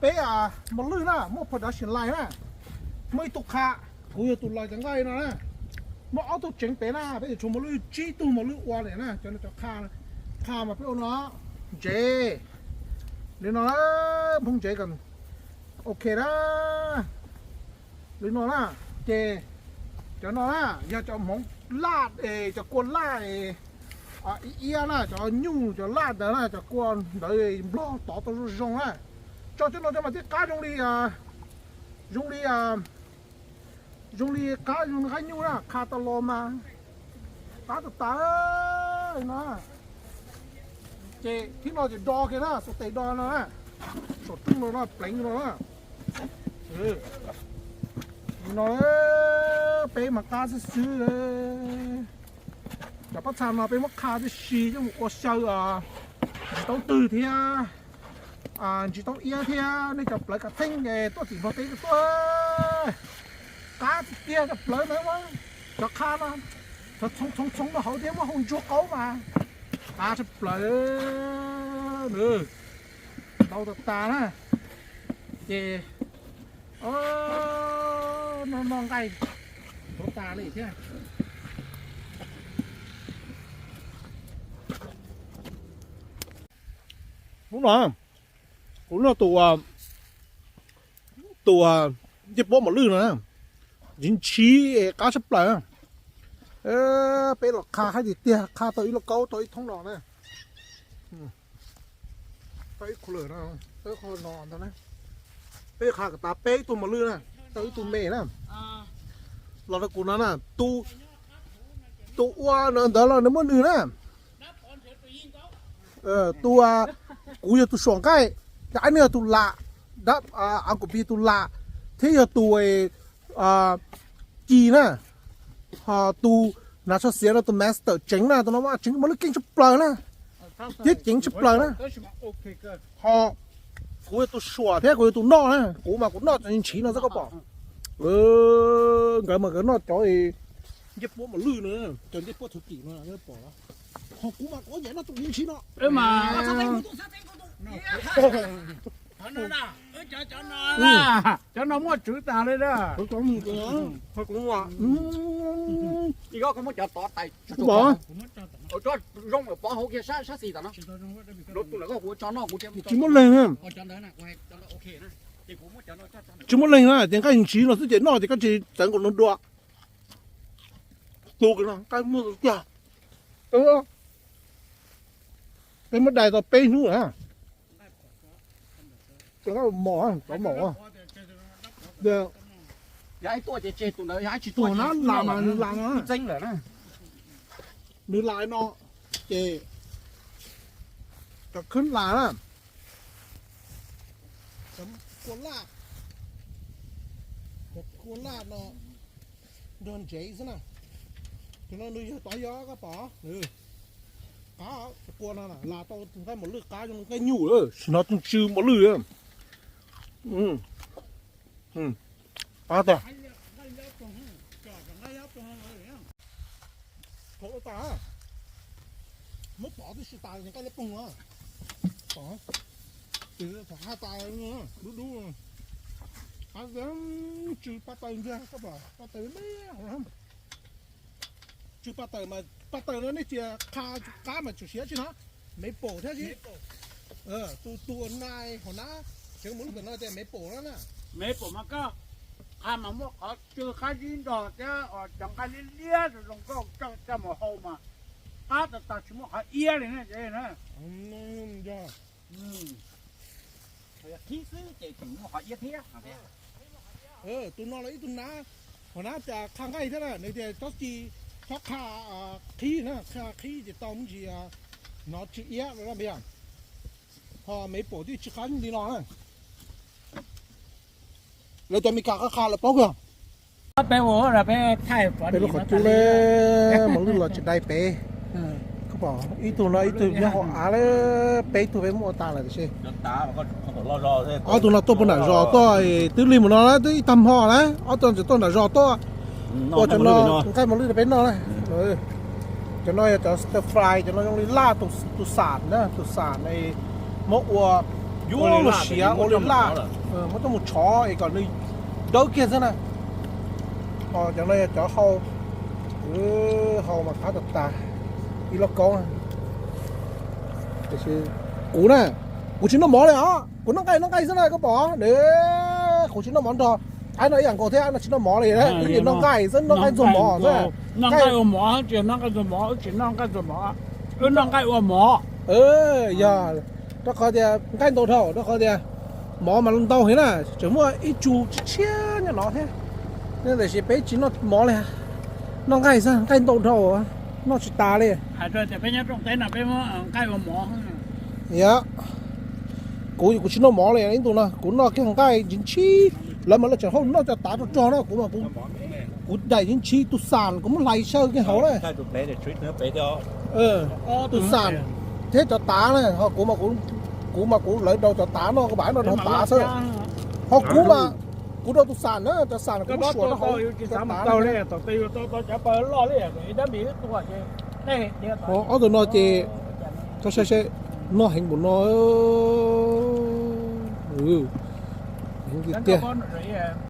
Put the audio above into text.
Peb mos lwj na, muaj production line na, muaj ib tug qha, kuv yog tus lais cov nqaij no na, muaj ob tug tseev pem na, peb yuav tshuav mos lwj tsib tug mos lwj ua li na, cov no cov qha, qha mas peb ua no, ntsev, li no, phoob ntsev kom ok na, li no na, ces cov no na yog cov hmoov laj es cov kua laj es iab iab na, cov nyuj cov laj ntawd na, cov kua ntawd nplog tov tau zoo zoo na. Tso cov no cov mas thiaj qab zoo li, zoo li, zoo li qab zoo li qab nyuj na, qha tau los mas qab tas tas no. Ces thib no ces do kiag na, xuas tes do no na, saum rooj no no pleev no na. No peb mas qab xwb xwb. Cov pob txha no peb muab qha tib si coj mus ua xyaw ntsis taub twg thiab, ntsis taub iab thiab, nej cov plawv kav theej tuaj tim Nplog teb tuaj. Qab tiag tiag cov plawv na, cov qha no, cov txhoov txhoov txhoov rau hauv thiab muab hau ntsuag qaub mas qab tshaj plaws. Ntau tas tas na. Ces no no nqaij tuag tas li thiab. Hnub no kuv noj tus, tus ncej puab mos lwj no na, ntsis ntshiv qab tshaj plaws. Peb los qha haib tiag tiag, qha tau ib lub kaub tau ib thoob no na. Tau ib qho lawm no, tau ib qho no ntag na. Peb qha kom tas peb ib tug mos lwj na, tau ib tug me na. Los rau kuv no na, tus ua ntawd los nws muaj nws na. Tus, kuv yog tus suam nqaij, ces nws yog tus lam, dab, a kuv pis tus lam, thiab yog tus ci na, ho tus hnav tsho xiav no tus master tseev na, tus no mas tseev mos lwj keej tshaj plaws na, thiab ceev tshaj plaws na. Ho kuv yog tus suam thiab kuv yog tus noj na, kuv mas kuv noj cov ntshiv no xwb koj pom. Nkawd mas nkawd noj cov ncej puab mos lwj no, cov ncej puab txhuv kim no pom. Ho kuv mas kuv nyiam noj tus ntshiv no. Cov no muaj tswv tas li. Kuv muab cov tov tais zoo pov hauv kiag sab xis tas no. Tus ntawd koj kuv tso noj kuv tsis muaj leeg na. Tsis muaj leeg na, ces nqaij ntshiv no xwb ces noj ces koj tsis txawv nkaus no dua. Tus no nqaij muaj tiag. Peb muab dai tau peb hnub lawm. Mos, cov mos. Yog ib tuaj ces tseg tus ntawd, yog ib tsis tuaj na, las mas nws las no. Txeeb lawm na. Nws las no ces cov khwb las na. Cov kua laj, cov kua laj no nrog ntsev xwb na. Tus no nws yog tov yog koj pom, qab, kua no las tau nqaij mos lwj qab zoo nqaij nyuj, sim no tus tsw mos lwj. Qab tas. Thaum tas, muab pov tib si tas nqaij liab ploog no. Pov, thaum qab tas dub dub, qab tsw pab taws ntag, koj pom pab taws me. Tsw pab taws mas pab taws no nej tsis qha qab mas tseem siav tsis no. Maple thiab tsis. Tus tua nai hauv na, tseev mos lwj tom no tias maple no na. Maple mas koj qha mas muaj qhov tsw qab zib nrog thiab cov nqaij liab liab zoo zoo nkauj coj mus hau mas qab tas tas tsis muaj qhov iab li na. Qhib xwb ces tseem muaj qhov iab thiab. Tus no los ib tug nab, hauv nab qha nqaij thiab na, nws tias tsob ci, tsob qha qhib na, qha qhib ces tau me ntsis hnov tsw iab no na. Ho maple twb tsis qab li no na. Lawv cov Amelikas qha qha lawv paub kawg. Peb lub qhov cub na, mos lwj los tsis dai pem. Koj pom ib tug no ib tug nyob hauv av, peb tug peb muab ua tas lawm tiam sis ob tug no tuaj puag nram zos tuaj, twb lig mus no na, twb ib tag hmo na, ob tug no tseem tuaj nram zos tuaj. Ua cov no nqaij mos lwj rau peb noj na. Cov no yog cov stir fry, cov no zoo li laj tus xam na, tus xam muab ua Yuav luag siav ua li laj, muab coj mus tshov es kom nws dawb kiag xwb na. Cov no yog cov hau, hau mas qab tas tas, ib lub kaub. Tiam sis kuv na, kuv tsis noj mov li os, kuv noj nqaij noj nqaij xwb na koj pom. Kuv tsis noj mov nrog, qaib no ib yam nkaus thiab, no tsis noj mov li, wb noj nqaij xwb, noj nqaij ntxuag mov xwb. Noj nqaij ua mov, tsis noj nqaij ntxuag mov, wb noj nqaij ua mov. Yog, rau qhov tias nqaij ntau dhau, rau qhov tias mov mas ntau heev na, tseem muaj ib tsu tshiab tshiab nyob no thiab. Tiam sis peb tsis noj mov li, noj nqaij xwb, nqaij ntau dhau, noj tsis tas li. Yog, kuv, kuv tsis noj mov li ib ntus no, kuv noj kiag nqaij ntshib ntshib. Lawv mas lawv tseem hau noj cov tav rog rog na, kuv, kuv daim ntshib tus xam kuv muab hlais saw kiag hauv na. Tus xam thiab cov tav na, ho kuv mas kuv, kuv mas kuv lawv rau cov tav noj, kuv mam noj rau tav xwb. Ho kuv mas kuv rau tus xam na, cov xam kuv muab suam rau hauv cov tav na. Ob tug no ces koj saib saib, noj heev npaum no, heev tiag tiag.